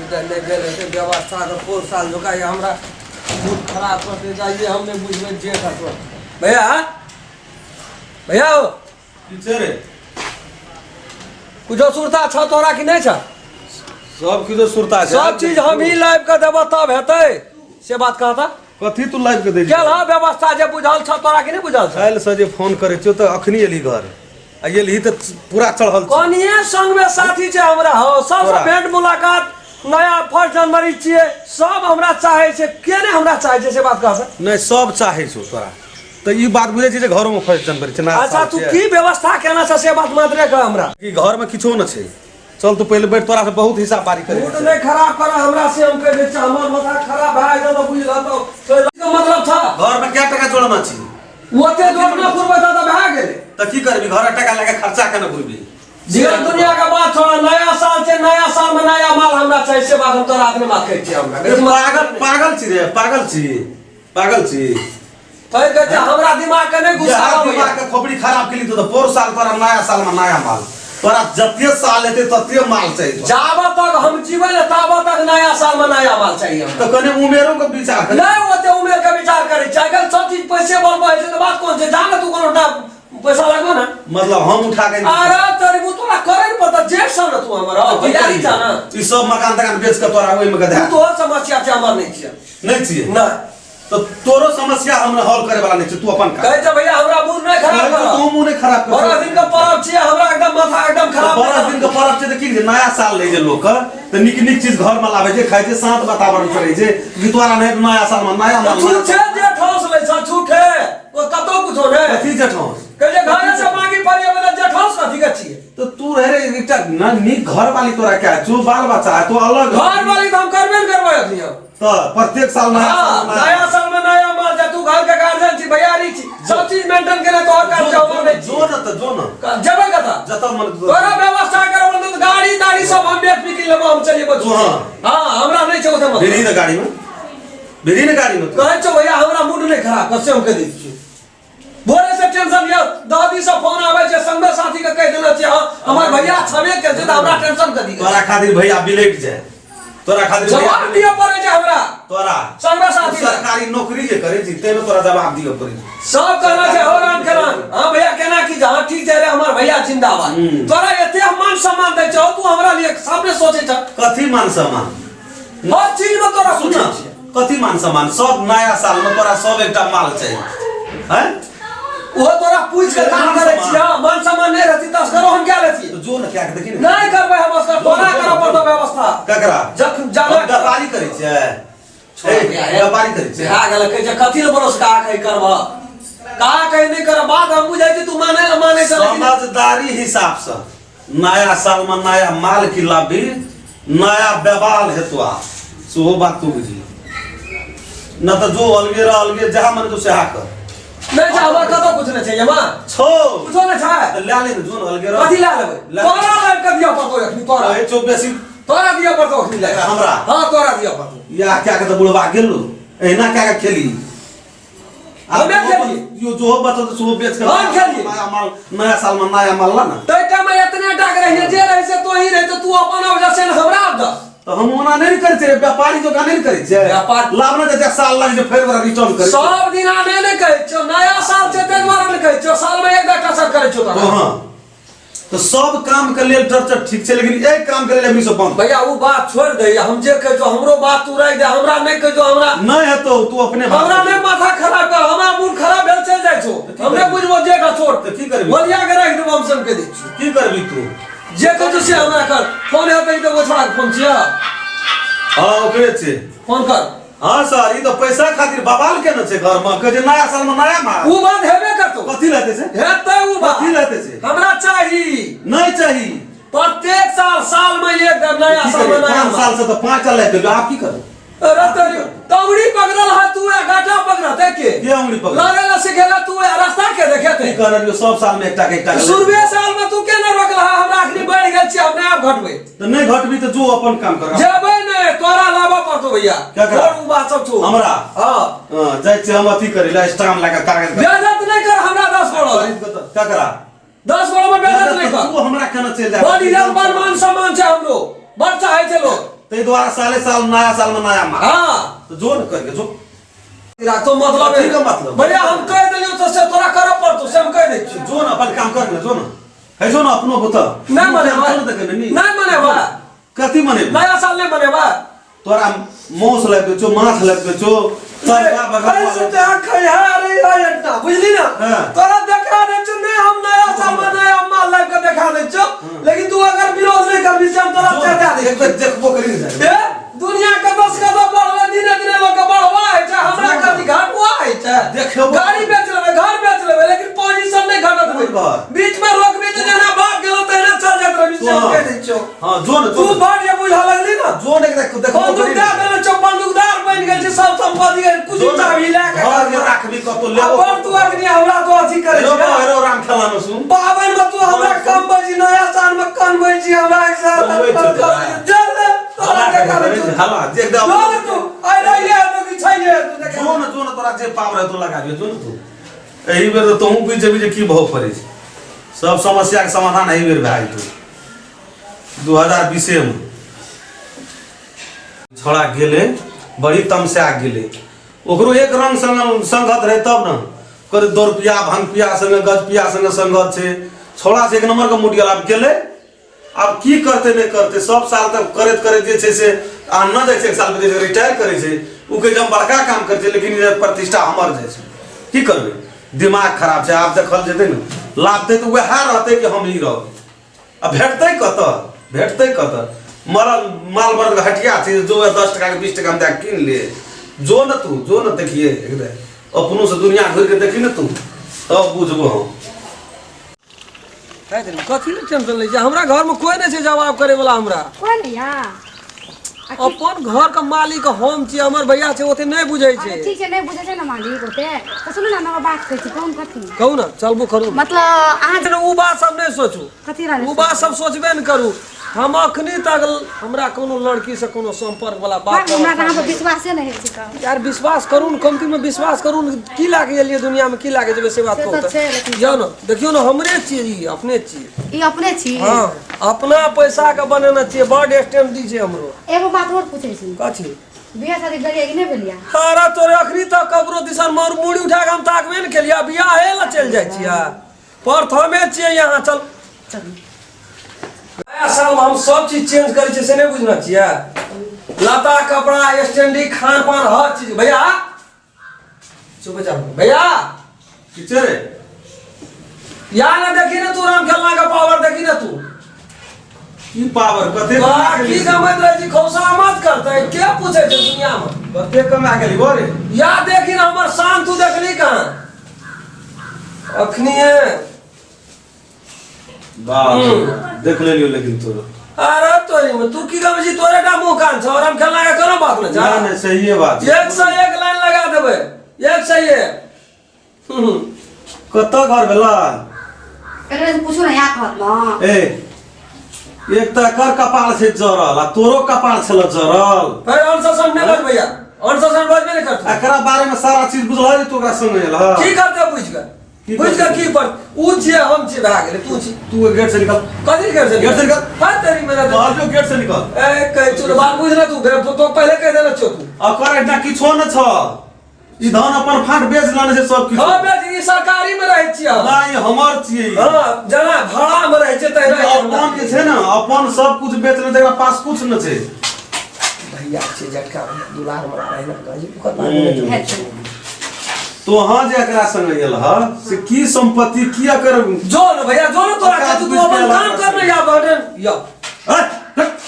नहि भेल हेतै व्यवस्था तऽ कोन साल जोका ये हमरा मूड खराब करते जाइए, हम नहि बुझबै जे करतो। भैया, भैया हो। की छै रे? कुछो सुरता छ तोरा कि नहि छ? सब किछो सुरता छै। सब चीज हम ही लाबि कऽ देबऽ तब हेतै से बात कहता। कथी तू लाबि कऽ दै? केल हँ व्यवस्था जे बुझल छ तोरा कि नहि बुझल छ? काल्हि से जे फोन करै छियौ तऽ अखनी एलही घर आ एलही तऽ पूरा चढ़ल छौ। कनिए संग में साथी छै हमरा हो सबसँ तोरा। भेंट मुलाकात। नया 1 जनवरी छियै, सब हमरा चाहै छै। के नहि हमरा चाहै छै से बात कह से। नहि, सब चाहै छौ तोरा तऽ ई बात बुझै छी जे घरोमे 1 जनवरी छै, नया अच्छा साल तू छै। की व्यवस्था केना छ से बात मात्रे कह हमरा। कि घरमे किछो नहि छै। चल तू पहिले बैठ, तोरा से बहुत हिसाब बारी करे। मूड नहि खराब कर हमरा से, हम कहि दै छियै। हमर माथा खराब भए गेल तऽ बुझि लह तऽ मतलब छ। घरमे कै टका जोड़ना छी? ओते जोड़ना पुरबै तऽ भए गेलै। तऽ की करबी? घरक टका लए कऽ खर्चा केना घुरबी? जीवन दुनिया का बात छोड़ा, नया साल छै, नया साल में नया माल हमरा चाहिए से बात हम तोरा अपने बात कहै छियै हमरा। अरे पागल, पागल छी रे, पागल छी, पागल छी। तै कहै छै हमरा दिमाग के नहि गुस्सा यहाँ आबैया। दिमाग के खोपड़ी खराब केली तू तऽ। पोर साल तोरा नया साल में नया माल, तोरा जते साल हेतै तते माल चाहिए तोरा। जाबऽ तक हम जीबै ने ताबऽ तक नया साल में नया माल चाहिए हमरा। तऽ कने उमेरो के विचार कर। नहि, ओते उमेर के विचार करै छै। आइकाल्हि सब चीज पैसे बल पर होइ छै तऽ बात कोन छै? जा ने तू कोनो टा पैसा लगबो ने। मतलब हम उठा के अरे तोरी मुँह तोरा करे ने पड़ता, जेठ छ ने तू हमर, भैयारी छ ने। ई सब मकान तकान बेच के तोरा ओहिमे के तू धए तोहर समस्या छै, हमर नहि छियै। नहि छियै? नहि। तऽ तोरो समस्या हमरा हल करे वाला नहि छै, तू अपन काम। कहै छै भैया हमरा मुँह नहि खराब कहै कर। छौ, तू मुँह नहि खराब कर। बड़ा दिन के परब छियै, हमरा एकदम माथा एकदम खराब। बड़ा दिन के परब छै तऽ की छै, नया साल रहै छै लोक के तऽ नीक नीक चीज घर में लाबै छै, खाइ छै, शांत वातावरण से रहै छै। गीतवारा नहि, नया साल में नया माल। झूठे जे ठोस लै छ, झूठे ओ कतौ कुछो नहि। कथी जे ठोस? कहै छै घरे से मांगी पड़िए बला जे ठोस कथी के छियै? तऽ तू रहे रे एकटा न नीक घर वाली तोरा क्या जो बाल बच्चा है तो अलग। घर वाली तऽ हम करबे ने करबै अखनी हम। तऽ प्रत्येक साल नया हाँ, साल में नया नया साल में नया माल जा। तू घर के गार्जियन छी, भैयारी छी, सब चीज मेंटेन केने तोहर काज छै, हमर नहि छी। जो न तऽ जो न। जेबै कतऽ? जतऽ मन। तोरा व्यवस्था करब तऽ गाड़ी ताड़ी सब हम बेच बिकी लेबो, हम चलिए। तू हाँ। हाँ, हमरा नहि छै ओते भेजी मतलब। ने गाड़ी में, भेजी ने गाड़ी में तू। कहै छौ भैया हमरा मूड नहि खराब कर से हम कहि दै छियौ। भोरे से टेंशन यऽ, दादी से फोन आबै छै, संगे साथी के कहि देने छियै, हाँ हमर भैया छबे के छै तऽ हमरा टेंशन कथी के? तोरा खातिर भैया बिलट जाए, तोरा खातिर भैया जवाब दिअ पड़ै छै हमरा। तोरा संगे साथी तू सरकारी नौकरी जे करै छी ताहिमे तोरा जवाब दिअ पड़ै छै। सब कहना छै हो राम खेलान, हाँ भैया केना की छै? हाँ ठीक छै रे हमर भैया जिंदाबाद। तोरा एते हम मान सम्मान दै छौ, तू हमरा लिए सामने सोचै छ। कथी मान सम्मान? हर चीज में तोरा सुन पूछै न, छियै। कथी मान सम्मान? सब नया साल में तोरा सब एकटा माल चाहिए हैं? ओहो तोरा पूछ के काम करै छियै। हाँ, मान सम्मान नहि रहती तऽ असगरो हम क्या लेती। तो जो न क्या के देखी ने। नहि करबै हम असगर, तोरा करऽ पड़तौ व्यवस्था। ककरा? जखन जाना हम व्यापारी करै छियै? ए, व्यापारी करै छियै? भए गेल। कहै छै कथी लए बरस का कहै करबह, का कहै नहि करब, बात हम बुझै छी तू मानै लए मानै छ लेकिन समझदारी हिसाब से नया साल में नया माल की लाभी नया बेबाल हेतो आ सेहो बात तू बुझी न तऽ जो अलगे रह, अलगे जहाँ मन तो सेहा कर। नहि छै हमर कतौ कुछ नहि छै एमा। छौ। कुछो नहि छै। तऽ लए ले ने, जो ने अलगे रह। कथी लए लेबै? लए। तोरा लाबि कऽ दिअ पड़तौ एखनी तोरा। कहै छौ बेसी। तोरा दिअ पड़तौ एखनी लाबि। हमरा? हँ, तोरा दिअ पड़तौ। या क्या के तऽ बुढ़बा गेलू, एहिना क्या के खेली? हमे खेलियै। यो जो बचल तऽ सेहो बेच के हम खेलियै। नया माल, नया साल में नया माल ला ना। तै टाइम में एतने टाक रहिए जे रहे से तो ही रहे, तो तू अपन अब से हमरा अब दस। तऽ हम ओना नहि ने करै छियै, व्यापारी जकाँ नहि ने करै छियै। लाभ नहि देतै साल लागि जे फेर ओकरा रिटर्न करै। सब दिना नहि ने कहै छियौ, नया साल छै ताहि दुआरे ने कहै छियौ, साल में एक बेर कसर करै छियौ तोरा। हँ तऽ सब काम के लेल टर्चर ठीक छै, लेकिन एक काम के लेल अभी सब बंद। भैया ओ बात छोड़ दे, हम जे कहै छियौ हमरो बात तू राखि दे, हमरा नहि कहै छियौ हमरा। नहि हेतौ, तू अपने बात हमरा नहि माथा खराब कर, हमरा मूड खराब भेल चलि जाइ छौ, हम नहि बुझबो जे का छोड़। तऽ की करबी? बलिया के राखि देबो, हम सब के दै छियौ। की करबी तू? जे कहै छौ से हमरा कर। फोन हेतै तऽ ओ छोड़ा के फोन छियै। हँ, ओकरे छै। फोन कर। हाँ सर, ई तऽ पैसा खातिर बवाल केने छै घर में, कहै छै नया साल में नया माल। उ बात हेबे करतौ। कथी रहते छै? हेतै उ बात। कथी रहते छै? हमरा चाही। नहि चाही। प्रत्येक साल साल में एक बेर नया की साल में करियै? नया 5 माल। साल से तऽ 5 टा लागि गेल, आब की करबै? अरे तोरी तौड़ी पकड़ल है तू आ गाटा पकड़ते के? के उंगली पकड़ल? लड़े ला सिखेला तू आ रास्ता के देखेते? की करलियो, सब साल में एकटा के एकटा के शुरुए साल में तू केना रोकल है? हमरा अखनी बढ़ि गेल छी, अपने आप घटबै। तऽ नहि घटबी तऽ जो अपन काम कर। जेबै ने, तोरा लाबऽ पड़तौ भैया। केकरा? छोड़ उ बात सब छोड़। हमरा? हाँ। हाँ, जाइ छियै हम अथी करै लए, स्टाम्प लए कऽ कागज के। बेइज्जत नहि कर हमरा 10 करोड़। खरीद कऽ तऽ केकरा? 10 करोड़ में बेइज्जत नहि कर। तू हमरा केना चलि जा? बड़ इज्जत, बड़ मान सम्मान छै हमरो, बड़ चाहै छै लोग। ताहि दुआरे साले साल नया साल में नया माल। हाँ। तो जो न करके जो राखतो मतलब कथी के मतलब? भैया हम कह देलियो तो से तोरा करऽ पड़तो, से हम कह दै छियौ। जो न अपन काम कर न, जो न है, जो न अपनो बुत नहीं मनेबा। देखे न नी। नहीं मनेबा। कथी मनेबा? नया साल नहीं मनेबा। तोरा मौस लाबि दै छौ, माछ लाबि दै छौ, तरुआ बगल ऐसे तो यहाँ खैहा रे है एकटा, बुझली ना? हाँ। तोरा देखा दै छौ नहीं, हम नया साल में नया माल लाबि के देखा दै छौ, लेकिन तू अगर विरोध नहीं करबी से हम तोरा चढ़ा दै। एक बेर देखबो करी ने जाए। ए दुनिया के बस के तो बढ़ले, धीरे धीरे लोग के बढ़वा है छै, हमरा कभी घटवा है छै। देखबो। गाड़ी बेच लेबै, घर बेच लेबै, लेकिन पोजीशन नहीं घटत। कोन घर? बीच में रोकबी तऽ जेना भाग गेलो तहिना चल जाइत रहबी, से हम कहि दै छियौ। हाँ, जो न तू जो न। बड़ जे बुझऽ लगली ना, जो ने देख देखबो बंदूक करी दए ने। देने छौ, बंदूकदार बनि गेल छै, सब संपत्ति के कुछ जो न, चाबी लए के घर में राखबी कतौ आ लेबो। बड़ तू अखनी हमरा तो अथी करै हेरो छै। हेरो राम खेलानो सुन। पाबनि में तू हमरा कमबै छी, नया साल में कनबै छी हमरा एक साल। कनबै छी तोरा। चल रे, तोरा के करै छौ। हला देख दे। जो ने तू आइ रहिए तो कि छैहे तू देख। जो न, जो न, तोरा जे पावर है तो लगा दियो, जो न तू। एहि बेर तऽ तोहूँ बुझि जेबही जे की भाव पड़ै छै। सब समस्याके समाधान एहि बेर भए जेतौ 2020 मे। छोड़ा गेलै, बड़ी तमसा गेलै। ओकरो एक रंग संग संगत रहै तब ने करे। दौड़पिया भंगपिया संगे, गजपिया संगे संगत छै छोड़ा से। एक नंबर के मुडियल आब गेलै। आब की करतै नहि करतै, सब साल तक करैत करैत जे छै से आ न जाइ छै। एक साल जे रिटायर करै छै, ओ कहै छै हम बड़का काम करै छियै, लेकिन ई प्रतिष्ठा हमर जाइ छै। की करबै, दिमाग खराब छै। आब देखल जेतै ने, लाभतै तऽ वएह रहतै कि हम ही रहबै। आ भेटतै कतऽ, भेटतै कतऽ? मरल माल बरद हटिया छै, जो 10 टकाके 20 टकामे दए कऽ कीन ले। जो ने तू, जो ने, देखिए एकदम अपनो से दुनिया घुरि कऽ देखी ने तू, तब बुझबो हम। कथी लए टेंशन लै छै? हमरा घरमे कोइ नहि छै जवाब करे वाला हमरा। कोई नहीं या अपन घर के मालिक हम छी, हमर भैया छै, ओते नहि बुझै छै। अच्छा, ठीक छै, नहि बुझै छै ने मालिक ओते तऽ सुनू ने, हम एगो बात कहै छी। कोन कथी? कहू ने, चलबो करू। मतलब अहाँ ओ बात सब नहि सोचू। कथी रहलै? ओ बात सब सोचबे ने करू। हम अखनी तक हमरा कोनो लड़की से कोनो संपर्क वाला बात हमरा तऽ अहाँ पर विश्वासे नहि होइ छै तऽ। यार, विश्वास करू ने, कमती में विश्वास करू ने। की लागे एलियै दुनिया में, की लागे जेबै से बात से कहू। तऽ तऽ छै, लेकिन- जाउ ने, देखियौ ने, हमरे छियै ई, अपने छियै। ई अपने छी? हँ, अपना पैसा के बनेने छियै। बड स्टैंड छै हमरो। एगो बात और पूछै छी। कथी? बियाह शादी भेलियै कि नहि भेलियै? अरे तोरे, अखनी तक ककरो दिसन मोर मुड़ी उठा के हम ताकबे ने केलियै, बियाहे ला चलि जाइ छियै। प्रथमे छियै यहाँ। चल। चलू। नया सालमे हम सब चीज चेंज करै छियै, से नहि बुझना छियै? लता कपड़ा, स्टैंडिंग, खान पान, हर चीज। भैया, चुप जा भैया। की छै रे? या ना, देखी ना तू, राम खेलना का पावर देखी ना तू। की पावर? कते बा, की कमैत रहै छी? खौसा मत करतै के पूछै छै दुनिया में? कते कमा गेली बो रे? या देखी ना हमर शान, तू देखली कहाँ अखनिए? बाप रे, देख लेलियो लेकिन तोरो। अरे तोरी में, तू की कमै छी? तोरे टा मुंह कान छौ, राम खेलना के कोनो बात नहि ना छै। नहीं, सही बात छै। एक से एक लाइन लगा देबै, एक से एक। कतऽ घर भेला? एकरा से पूछू ने, यहाँ कहत न। ए, एक तऽ एकर कपार छै जरल आ तोरो कपार छल जरल। फिर अनशासन नहि बज भैया, अनशासन बजबे नहि करतौ। एकरा बारे में सारा चीज बुझल है, तू ओकरा संग एल हँ? की करते बुझि कऽ? की बुझि कऽ करतै? की पर उ छियै, हम छियै, भए गेलै। तू छी। तू गेट से निकल। कथी गेट से? गेट से निकल। हाँ तेरी मेरा कहल जो गेट से निकल। ए कहै छौ बात बुझ ना तू, तो पहिले कहि देने छौ तू। अकर एकटा किछो न छ, ई धन अपन फाट बेच लेने छै सब किछु। हँ बेच, ई सरकारी में रहै छियै हम। नहि, हमर छियै ई। हँ, जेना भाड़ा में रहै छै तहिना ई अपन जे छै ने, अपन सब कुछ बेच लेने छै, एकरा पास कुछ न छै। भैया छै झटका भैया, दुलार मरा रहै ना कहै छै, ओकर बारे में हेतै। तोहाँ जे एकरा संगे गेल ह से की संपत्ति की एकर? जो न भैया, जो न, तोरा कहै छौ, तू अपन काम कर न। या बटन या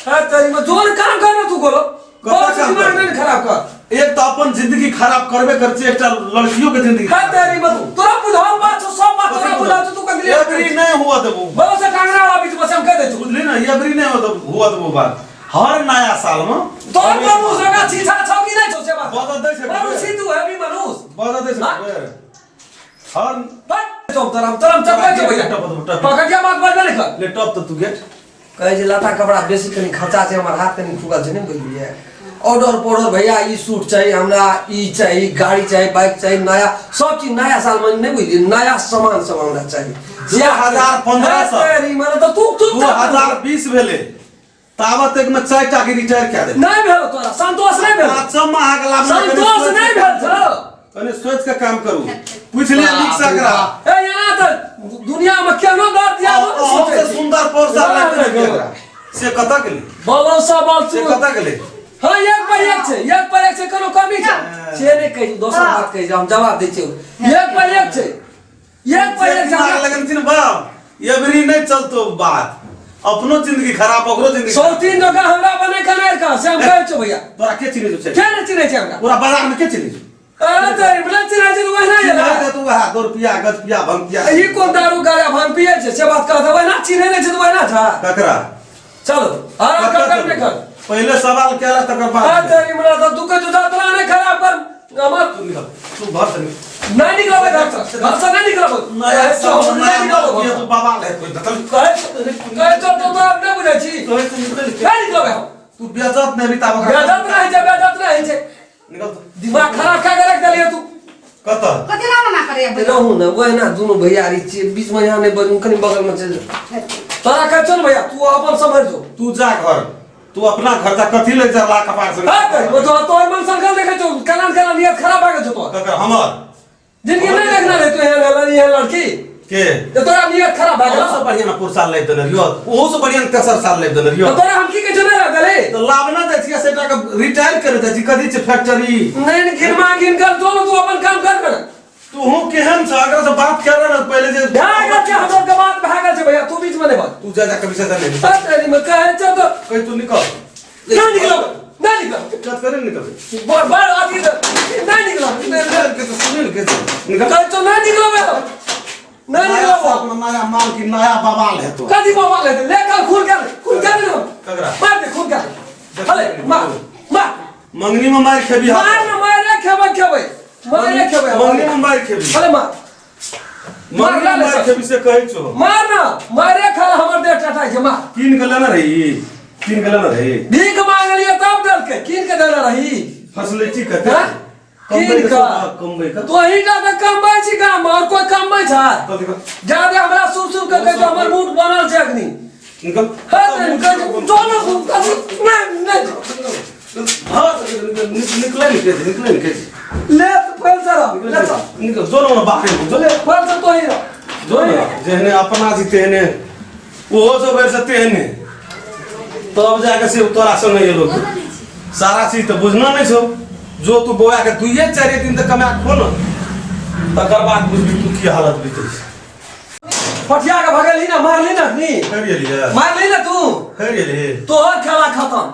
है तेरी में, जो न काम कर न तू, बोलो। कतऽ बहुत काम दिमाग करबै? नहीं खराब कर। एक तऽ अपन जिंदगी खराब करबे कर छै, एकटा लड़कियों के जिंदगी। है तेरी में, तोरा बुझाओ बात छौ, सब बात तोरा बुझाओ छौ, तू कथी एबरी नहीं हुआ देबो। बोलो से टांगरा वाला बीच में से हम कह दै छौ। बुझली ना, एबरी नहीं हुआ देबो, हुआ देबो बात हर नया साल में। तोर मनुष जगह छीछा छौ कि नहीं छौ से बात? बदल दै छै। मनुष छी तू, है भी मनुष। बदल दै छै। हाँ? हर हट, चल तोरा तोरा हम चपकै छौ भैया। टप दबो, टप। पकड़िया बात बजबे नहीं कर। ले टप तऽ तू गेट। कहै छै लता कपड़ा बेसी कनि खर्चा छै, हमर हाथ कनि फूकल छै, नहि बुझलियै? ऑर्डर पॉर्डर भैया, ई सूट चाही हमरा, ई चाही, गाड़ी चाही, बाइक चाही, नया सब चीज नया साल में, नहि बुझलियै? नया सामान सब हमरा चाही। 2015 सँ। तेरी मने तऽ तू तू 2020 भेलै। तावत एक में चारि टा के रिटायर कए देबै। नहि भेल तोरा संतोष नहि भेल। पाँचम माह के लाभ नहि, कनी संतोष सोचि नहि के भेल छौ। कनी सोचि के काम करू, पूछि लिअ नीक से एकरा। ए यहाँ तऽ दुनिया में केहनो दर्द दिया अहूँ से सुंदर पौरसा ना, लए ना, के एकरा से कतऽ गेलै? बलौसा बल से कतऽ गेलै? हाँ, एक पर एक छै, एक पर एक छै, कोनो कमी छै से नहि कहि, दोसर बात कहि, हम जवाब दै छियौ। एक पर एक छै, एक पर एक दिमाग लगन बाप एबरी नहीं चलतो बात, अपनो जिंदगी खराब ओकरो जिंदगी। सौतीन जकाँ हमरा बने कनारि कहाँ से हम कहै छियौ भैया। तोरा के चिन्है छौ? के नहि चिन्है छै हमरा? पूरा बाजार में के चिन्है छौ? अरे तोरी बला चिन्है छै तऽ ओहिना चिन्है गेलै। छै तऽ वएह दो रुपया गज पिया भंग पिया। ई कोन दारू गाजा भांग पियै छै से बात कहत, ओहिना चिन्है नहि छै तऽ ओहिना छै। ककरा? चलो आराम कर, कर नहि कर। पहिले सवाल केला तकर बाद। अरे तोरी बला तऽ तू कहै छौ तोरा नहि खराब कर हमर। तू निकल, तू घर से निकल। नहीं निकलबै घर से, घर से नहीं निकलबै। नया कहै छौ, हम नया नहि निकलबै। ये तू बाबा ले कोई दतल। कहै कहै छौ तऽ तोरा नहि बुझै छी। तोहे से निकल। नहीं निकलबै हम। तू बेइज्जत नहीं भी ताब। बेइज्जत नहि छै, बेइज्जत नहि छै। निकल तू। दिमाग खराब कए के रख देलियै तू। कतऽ? कथी ला मना करे? रहू ने, ओहिना दुनू भैयारी छियै, बीच में यहाँ नहि बजू, कनि बगल में चलि जाउ। तोरा कहै छौ ने भैया, तू अपन सम्हरि जो। तू जा घर, तू अपना घर जा, कथी ले जा ला कपार से। हाँ, तऽ ओ तो तोहर मन संकल देखै छौ, केना केना नियत खराब भए गेल छौ तोहर। ककर? हमर? जिंदगी में नहीं देखना रहे तू एहन एहन लड़की के तऽ तोरा नियत खराब भए गेल। ओहो से बढ़िया ना पुर साल लाइफ देने रहियो, ओहो से बढ़िया ना तेसर साल लाइफ देने रहियो। तऽ तोरा हम की कहै छौ, नहि रह गेलै। तऽ लाभ ना दै छियै, सेटा के रिटायर करे दै छी। कथी छै फैक्ट्री? नहीं नहीं, घिनमा घिन कर जो तू अपन काम कर कर। तू केहन छ? अगर से बात कर रहे ना पहले जे भए गेल छै, हमर के बात भए गेल छै भैया, तू बीच में नहीं बात। तू जा जा कभी से नहीं। अरे में कहै छौ तऽ कहि तू निकल। नहीं निकलब, नहीं निकलब। कत करे निकल? बड़ बड़ अथी तऽ नहीं निकलब। निकल के तो सुन के निकल। कहै छौ नहीं निकलब, नहीं नया निकलब। साल में नया माल की नया बवाल है तो। कथी बवाल हेतै? ले कर खून कर, खून कर ने। ककरा? मार दे, खून कर। अरे मार मार। मंगनी में मार खेबी। मार ना, मारे खेबै, खेबै, मारे खेबै। मंगनी में मार खेबी। अरे मार। मंगनी में मार खेबी से कहै छौ। मार ना, मारे खा, हमर देह टटाइ छै, मार। कीन के लेना रही, कीन के लेना रही। भीख मांगलियै तब देलकै, कीन के देने रही। फैसिलिटी कते? हाँ? कमबै कीन के के। कमबै के तोही टा तऽ कमबै छी गाम में, और कोई कमबै छै? कथी का? जादे हमरा सुन सुन के कहै छौ, हमर मूड बनल छै अखनी। निकल। हे तोरी, कहै छौ, जो ना सुन, कथी? नहि, नहि। हाँ, निकले निकले निकले निकले। ले तऽ फैल से रह, ले चल। निकल जो ना बाहर जो। ले फैल से तोही रह। जो ना जेहने अपना छी तेहने ओहो सब बेर से तेहने, तब जाके से तोरा संगे एलो। सारा चीज तऽ बुझना नहीं छौ। जो तू बौआ के दुइये चारि दिन तक कमा खो न, तकर बाद बुझबी तू की हालत बीतै छै। पठिया के भगेलही ना, मारली ना अखनी। फेर एलियै। मारली ना तू। फेर एलियै। तोहर खेला खत्म।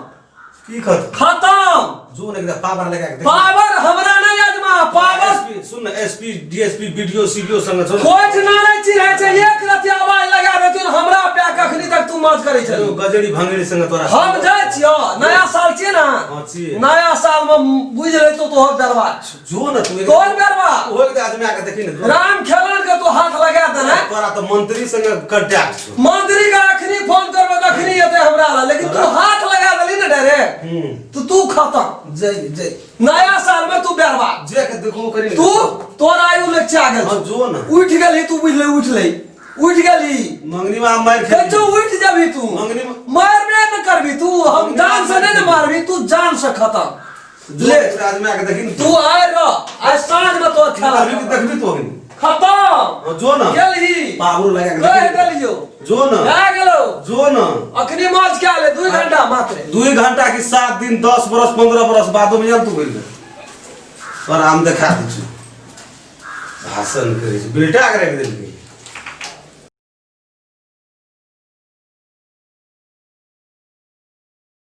की खत्म? खत्म। जो ने एकदम पावर लगा के देख। पावर हमरा नहीं आजमा पावर। एसपी सुन न, एसपी डीएसपी बीडीओ सीडीओ संग छौ। कोच ना नहीं चिन्है छै, एक रति आवाज लगा देतुन हमरा पे, कखनी तक तू मौज करै छै। यो गजरी भंगेरी संग तोरा। हम जाइ छियौ, नया साल छियै ना। हाँ, छियै। नया साल में बुझि लेतो तोहर दरबार। जो न तू तोहर दरबार। ओहो एक आदमी आके देखी न। राम खेलन के तू हाथ लगा देने। तोरा तो मंत्री संग कंटैक्ट छौ। मंत्री के अखनी फोन करबै तऽ अखनी एतै हमरा लग, लेकिन तू हाथ लगा देली ने डायरेक्ट तो तू खत्म। जय जय। नया साल में तू बर्बाद। जे के देखो करी। तू तोर आयु लग आ गेल। हाँ, जो न। उठ गेली तू, बुझले, उठ ले, उठ गेली। मंगनी में मार कहै खेबी। छौ उठ जबी तू। मंगनी में मारबे न करबी तू, हम जान से नहीं न मारबी तू, जान से खत्म। ले आदमी आके देखी न। तू आय रह, आइ साँझ में तोर खेला अभी के देखबी तू अखनी। खत्म। हाँ, जो न। गेलही। पावर लगा के कहि देखी। देलियौ। जो न। भए गेलौ। जो न। अखनी मौज क्या ले 2 घंटा मात्र। 2 घंटा की 7 दिन 10 बरस 15 बरस बादो में तू गेल पर हम देखा दै छी। भाषण करै छी, बिल्टा के राखि देलकै।